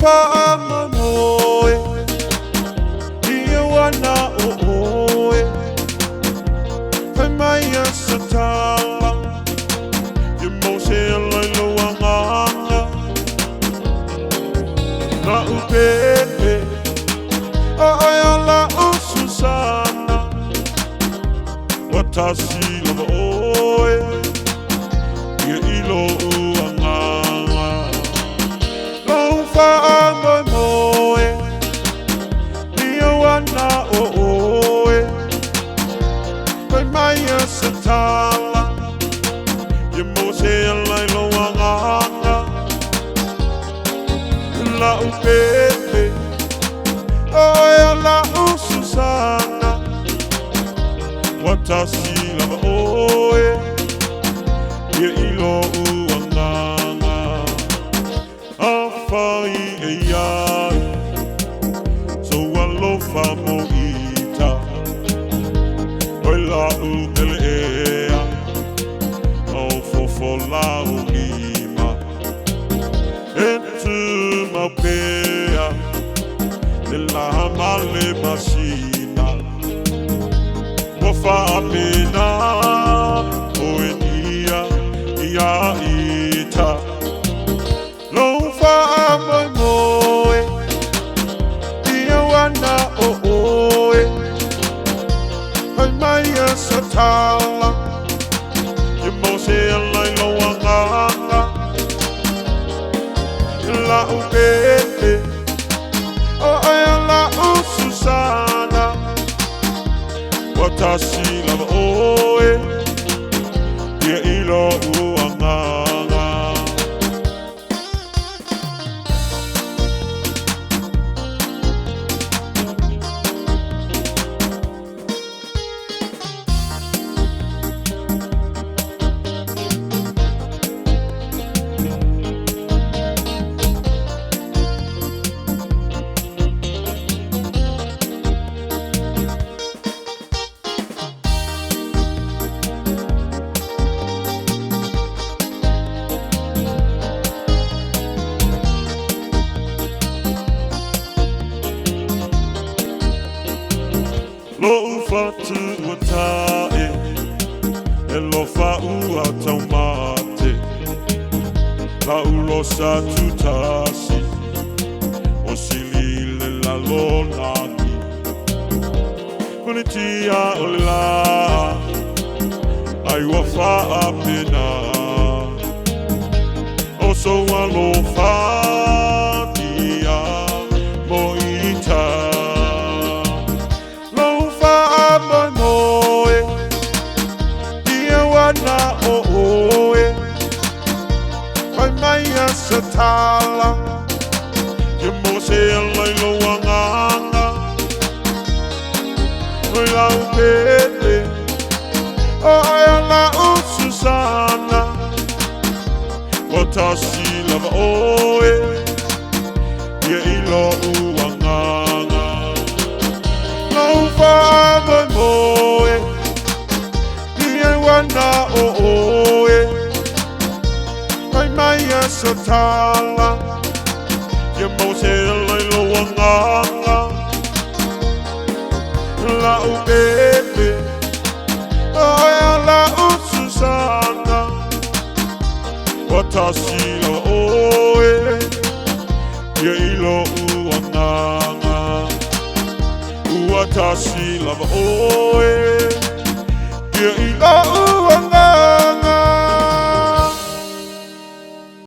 Faamoemoe ia wana o oe. Fai mai a se tala ia mau se ala i lou agaga. La'u pele o oe o la'u Susana. Ua tasi lava oe ia i lo'u agaga. Lou faamoemoe ia wana o oe. Fai mai a se tala ia maua se ala i lou agaga. La'u pele o oe o la'u Susana. Ua tasi lava oe ia i lo'u agaga. Afai e iai sou alofa mo ita. Oi la'u pele ea o fofo lau lima. E tumau pea le lā ma le masina. Ua faapena oe nia ia ita. Lou faamoemoe ia wana o oe. Fai mai a se tala ia maua se ala i lou agaga. La'u pele o oe o la'u Susana. Ua tasi lava oe ia i lo'u agaga. Lo'u fatu ua ta'e e lofa ua taumate. La'u losa tutasi o sili le lalolagi. Punitia o le lā ai ua faapena o sou alofa tia mo ita. Lou faamoemoe ia wana o oe. Fai mai a se tala ia maua se ala i lou agaga. Oi lau pele o oe o la'u Susana. Ua tasi lava oe ia i lo'u agaga. Lou faamoemoe ia wana o oe. Fai mai a se tala ia maua se ala i lou agaga. La'u pele o oe o la'u Susana. Ua tasi lava oe ia i lo'u agaga. Ua tasi lava oe ia i lo'u